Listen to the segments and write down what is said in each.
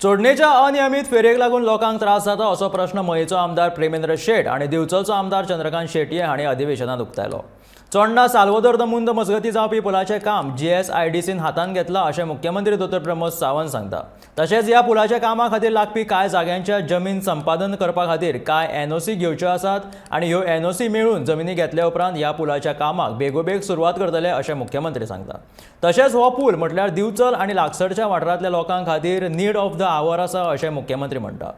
चोडणेच्या अनियमीत फेरयेक लागून लोकांक त्रास जाता असो प्रश्न मयेचो आमदार प्रेमेंद्र शेट आनी दिवचलचो आमदार चंद्रकांत शेटये हांणी अधिवेशनात उक्तायलो. चोडणा साल्वदोर the मुंद मजगतीं जावपी पुलाचें काम जीएसआयडीसीन हातांत घेतलां अशें मुख्यमंत्री दोतोर प्रमोद सावंत सांगता. तशेंच ह्या पुलाच्या कामा खातीर लागपी कांय जाग्यांच्या जमीन संपादन करपा खातीर कांय एनओसी घेवच्यो आसात आनी ह्यो एनओसी मेळून जमिनी घेतल्या उपरांत ह्या पुलाच्या कामाक बेगोबेग सुरवात करतले अशें मुख्यमंत्री सांगता. तशेंच हो पूल म्हटल्यार दिवचल आनी लागसरच्या वाठारांतल्या लोकां खातीर नीड ऑफ the our आसा अशें मुख्यमंत्री म्हणटा.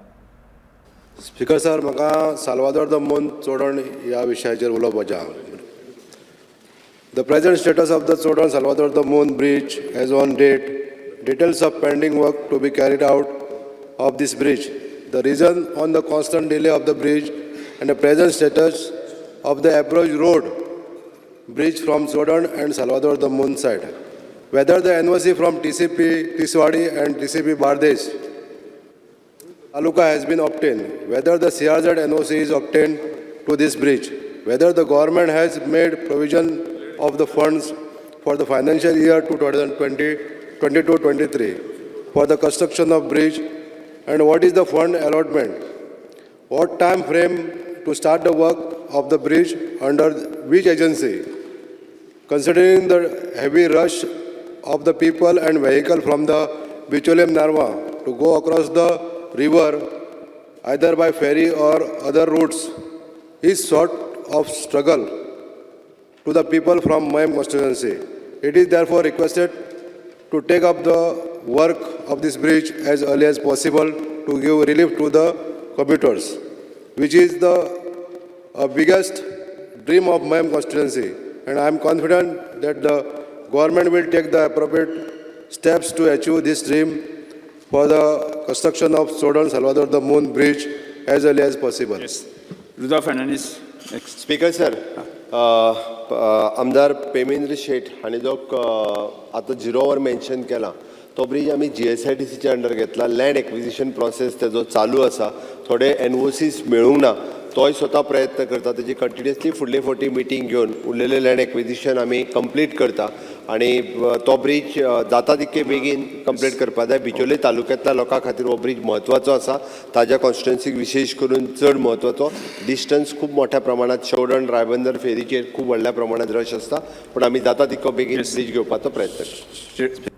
स्पिकर सर, म्हाका साल्वादोर the मुंद चोडण ह्या विशयाचेर उलोवपाचें आहा. The present status of the Chordan Salvador the Mund bridge as on date, details of pending work to be carried out of this bridge, the reason on the constant delay of the bridge and the present status of the approach road bridge from Chordan and Salvador the Mund side. Whether the NOC from TCP Tiswadi and TCP Bardez Taluka has been obtained, whether the CRZ NOC is obtained to this bridge, whether the government has made provision of the funds for the financial year 2020, 22-23 for the construction of bridge, and what is the fund allotment? What time frame to start the work of the bridge, under which agency? Considering the heavy rush of the people and vehicle from the Bicholim Narva to go across the river either by ferry or other routes is sort of struggle to the people from Mayem constituency. It is therefore requested to take up the work of this bridge as early as possible to give relief to the commuters, which is the biggest dream of Mayem constituency. And I am confident that the government will take the appropriate steps to achieve this dream for the construction of Chordan Salvador the Mund Bridge as early as possible. Yes. Rudolph Fernandes, next. Speaker sir, आमदार प्रेमेंद्र शेट हांणी जो आतां zero our mention केला, तो bridge आमी जीएसआयडीसीच्या under घेतला. Land acquisition process तेजो चालू आसा. थोडे एनओसीस मेळूंक ना, तोय स्वता प्रयत्न करता. तेजी कंटिन्युअसली फुडले फावटी मिटींग घेवन उरलेले लँड एक्विजिशन आमी कंप्लीट करता आनी तो ब्रीज जाता तितके बेगीन कंप्लीट करपा जाय. बिचोले तालुक्यांतल्या लोकां खातीर हो ब्रीज म्हत्वाचो आसा. ताज्या कॉन्स्टिट्युएन्सीक विशेश करून चड म्हत्वाचो. डिस्टन्स खूब मोठ्या प्रमाणात, चोडण रायबंदर फेरीचेर खूब व्हडल्या प्रमाणात रश आसता, पूण आमी जाता तितको बेगीन ब्रीज घेवपाचो प्रयत्न करता.